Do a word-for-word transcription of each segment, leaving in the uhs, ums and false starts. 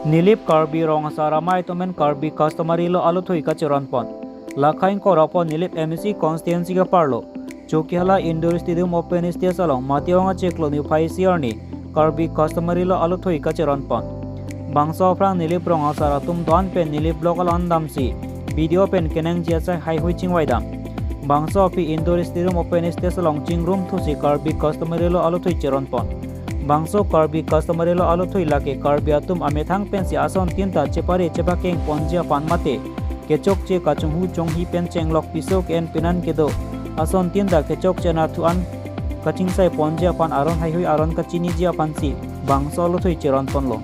Nilip Karbi Rong Asar Amei atum pen Karbi Customary Law alothui kacheronpon. Lakhai ingkoi ra pho Nilip M A C constituency keparlo Chokihola Indoor Stadium open stage along Mationg achiklo niphai isi arni Karbi Customary Law alothui kacheronpon. Bangso aphrang Nilip Rong Asar atum do-an pen Nilip Block along damsi B D O pen kenangji asai haihui chingvaidam. Bangso aphi Indoor Stadium open stage along chingrum thusi Karbi Customary Law alothui cheronpon. Bangso Karbi Customary Law alothui lake Karbi atum amethang pensi asontin ta chepare chepakeng ponji aphan mate kechokche kachonghu chonghi pen chenglok piso ke-en penan kedo asontin ta kechokche nathu an kachingsai ponji aphan aron haihui aron kachiniji aphansi bangso alothui cheronponlo.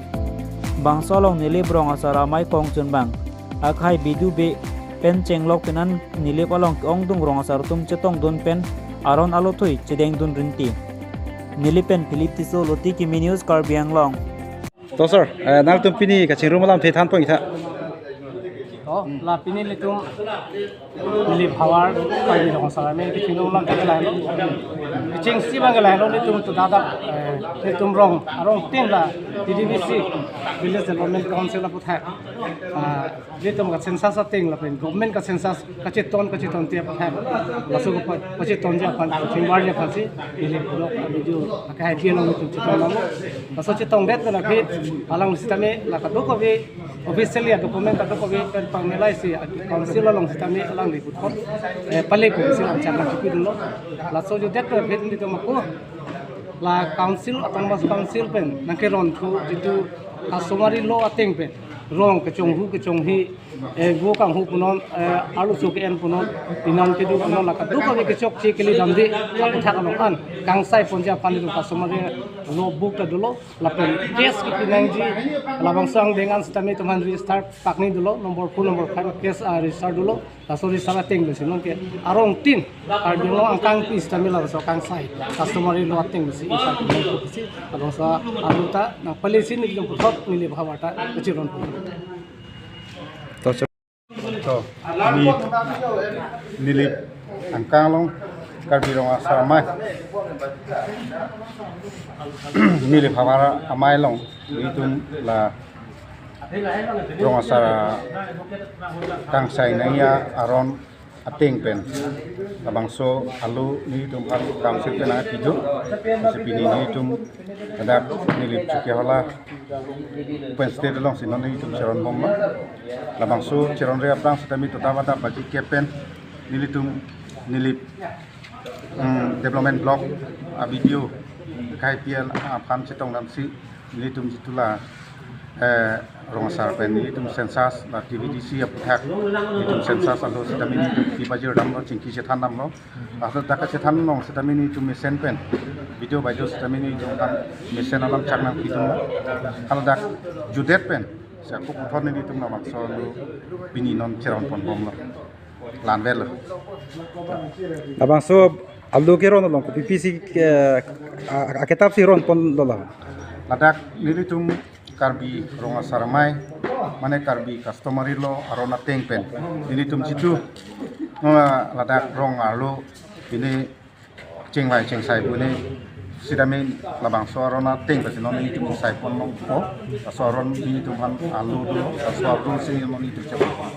Bangso along Nilip Rong Asar Amei kongchunbang akhai Bidu Bey pen chenglok penan Nilip along ke-ongdung rong asar atum chetongdun pen aron alothui chedengdun rinti. Nilip pen Philip Tisso, Loti Kimi News, Karbi Anglong. To sir, eh, nangtum pini kachingrum alamthe thanpon itha. To, la pini nelitum Nilip havar Karbi Rong Asar Amei kachingrum alamthe ke lahelo. Kachingsi abang ke lahelo, nelitum tu dada, eh, nelitum rong, arong tin la T D B C, Village Development Council aputhak. Ah, nelitum ka census ateng lapen government ka census kacheton kachetonte aphan, laso ka pa-, kachetonji aphan, chingbarji aphansi Nilip Block a B D O akhai P L along nelitum chetong nang. Laso chetongdet pen aphi alang sitame la kadokave officially a document kadokave pen pangmelaisi a council along sitame alangli puthot, eh, pale pu si lam chakna chipidunlo. Laso jutdet pen aphi nelitum ako la council, autonomous council pen nangkeronthu jitu customary law ateng pen rong kechonghu kechonghi, eh, vo kanghu punon, eh, arlo so ke-en punon, pinan kedo punon, la kadokave kechokche kali damde aputhak along an kangsai ponji aphan nelitum customary law book ta dolo, lapen case kepi nangji, labangso angdeng an sitame nelitum aphan register pakni dolo, number four, number five case, ah, register dolo. Laso register ateng lo si nonke arong tin Karbi Anglong angkang pi sitame laso kangsai customary law ateng lo si isai lo si labangso arlo ta nangpalesi nelitum puthot Nilip havar ta kacheron. To, so, to, kami Nilip angkang along Karbi Rong Asar Amei, Nilip havar amei along nelitum la rong asar kangsai nangji aron ateng pen labangso alo nelitum aphan council pen nangpido. Lasi pini nelitum ladak Nilip Chokihola open stage alongsi non nelitum cheronbomlo. Labangso cheronre aphrang sitame tota bata baji kep pen nelitum Nilip, mm, Development Block a B D O akhai P L aphan chetongdamsi nelitum jitu la, eh, rong asar pen nelitum census la T V D C aputhak nelitum census alo sitame nelitum kibajirdamlo, chingki chethandamlo. Laso dak kachethan along sitame nelitum mesen pen, B D O bai do sitame nelitum aphan mesen alam chak nangpidunlo. Haladak jutdet pen si ako puthot nelitum labangso alo pini non cheronponbomlo. Lanvelo. Labangso alo keron along kopi pisi ke, a, a, aketap si ronponlo la? Ladak nelitum Karbi Rong Asar Amei, mane Karbi customary law aron ateng pen nelitum jitu, eh, ladak rong arlo pini chingvai chingsai pu ne sitame labangso aron ateng pensi non nelitum saiponlongpo. Laso aron nelitum aphan alo dolo, laso aron si non nelitum chepa.